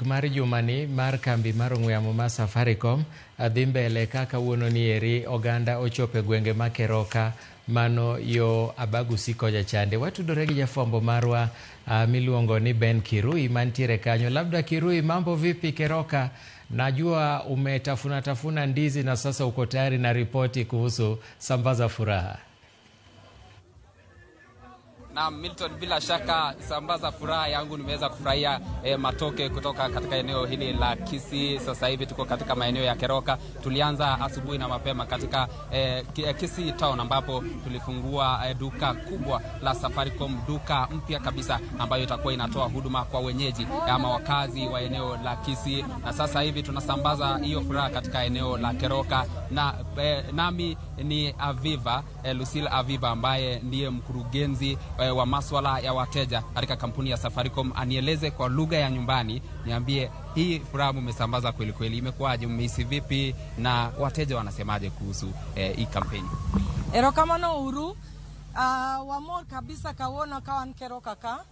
Week mar jumani mar kambi mar ong'we yamo mar Safaricom dhi mbele ka kawuono ni eri oganda ochopo e gwenge ma Keroka mano yo Abagusi kocha chande. Watudore gi jafwambo marwa miluongo ni Ben Kirui mantiere kanyo. Labda Kirui, mambo vipi Keroka? Najua umetafuna tafuna ndizi na sasa uko tayari na ripoti kuhusu Sambaza Furaha. Na Milton, bila shaka Sambaza Furaha yangu nimeweza kufurahia matoke kutoka katika eneo hili la Kisii. Sasa hivi tuko katika maeneo ya Keroka. Tulianza asubuhi na mapema katika Kisii Town ambapo tulifungua duka kubwa la Safaricom, duka mpya kabisa ambayo itakuwa inatoa huduma kwa wenyeji ama wakazi wa eneo la Kisii, na sasa hivi tunasambaza hiyo furaha katika eneo la Keroka na nami ni Aviva, Lucille Aviva ambaye ndiye mkurugenzi wa maswala ya wateja katika kampuni ya Safaricom, anieleze kwa lugha ya nyumbani, niambie hii furaha mmesambaza kweli kweli, imekuwaje, mmehisi vipi na wateja wanasemaje kuhusu hii kampeni? Erokamano uru. Wamor kabisa kawuono ka wan Keroka ka.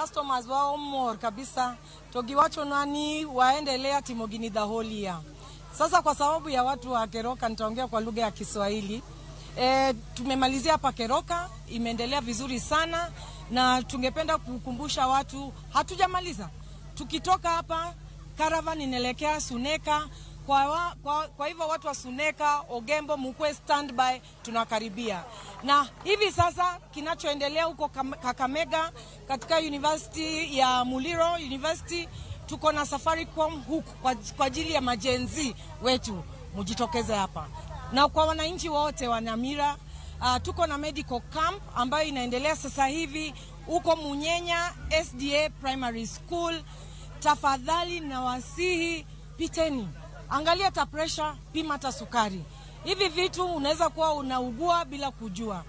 Customers wa omor kabisa to giwachonwa ni waendelea timo gini the whole year. Sasa kwa sababu ya watu wa Keroka nitaongea kwa lugha ya Kiswahili. Tumemalizia hapa Keroka, imeendelea vizuri sana na tungependa kukumbusha watu hatujamaliza. Tukitoka hapa caravan inaelekea Suneka. Kwa hivyo watu wa Suneka, Ogembo, mukue standby, tunakaribia. Na hivi sasa kinachoendelea huko Kakamega katika University ya Muliro University, tuko na Safaricom huku kwa ajili ya ma-Gen Z wetu, mujitokeze hapa. Na kwa wananchi wote wa Nyamira, tuko na medical camp ambayo inaendelea sasa hivi huko Munyenya SDA Primary School. Tafadhali nawasihi, piteni, angalia ta pressure, pima ta sukari. Hivi vitu unaweza kuwa unaugua bila kujua.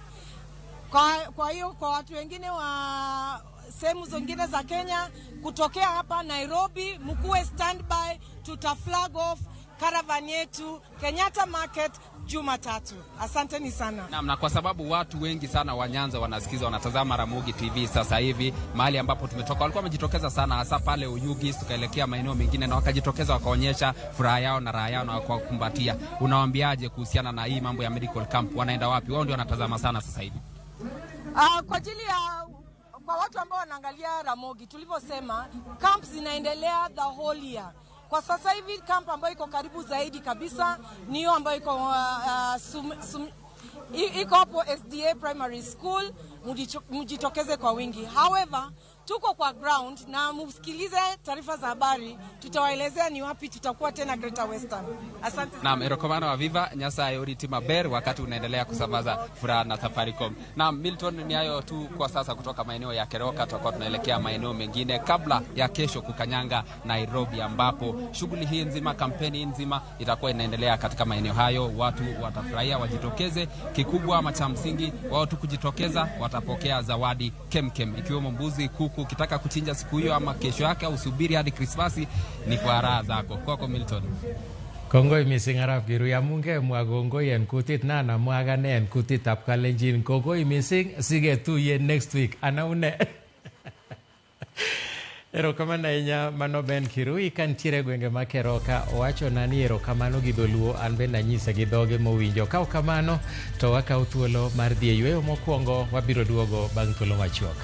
Kwa hiyo kwa watu wengine wa sehemu zingine za Kenya kutokea hapa Nairobi, mkuwe standby, tuta flag off caravan yetu Kenyatta Market Jumatatu. Asanteni sana. Naam, na kwa sababu watu wengi sana wa Nyanza wanasikiza, wanatazama Ramogi TV sasa hivi, mahali ambapo tumetoka walikuwa wamejitokeza sana, hasa pale Oyugis, tukaelekea maeneo mengine na wakajitokeza wakaonyesha furaha yao na raha yao na wakakumbatia. Unawaambiaje kuhusiana na hii mambo ya medical camp? Wanaenda wapi? Wao ndio wanatazama sana sasa hivi. Kwa ajili ya kwa watu ambao wanaangalia Ramogi, tulivyosema camps zinaendelea the whole year. Kwa sasa hivi camp ambayo iko karibu zaidi kabisa ni hiyo ambayo iko iko hapo SDA Primary School. Mujitokeze kwa wingi. However, tuko kwa ground na msikilize taarifa za habari, tutawaelezea ni wapi tutakuwa tena Greater Western. Asante. Naam, erokamano Aviva, Nyasaye oriti maber wakati unaendelea kusambaza furaha na Safaricom. Naam, Milton, ni hayo tu kwa sasa kutoka maeneo ya Keroka. Tutakuwa tunaelekea maeneo mengine kabla ya kesho kukanyanga Nairobi, ambapo shughuli hii nzima, kampeni hii nzima itakuwa inaendelea katika maeneo hayo. Watu watafurahia, wajitokeze. Kikubwa ama cha msingi wao tu kujitokeza, watapokea zawadi kemkem, ikiwemo mbuzi, kuku. Ukitaka kuchinja siku hiyo ama kesho yake au usubiri hadi Krismasi, ni kwa raha zako. Kwako Milton. Kongoi mising arap Kirui amun kemwa kongoi en kutit nan amwa akane en kutitab Kalenjin. Kongoi mising siketuyen next week. Ana une. Erokamano ahinya mano Ben Kirui kantiere e gwenge ma Keroka owachona ni erokamano gi dholuo an bende anyise gi dhoge mowinjo. Ka ok kamano to wakawo thuolo mar dhi e yweyo mokwongo wabiro duogo bang' thuolo machuok.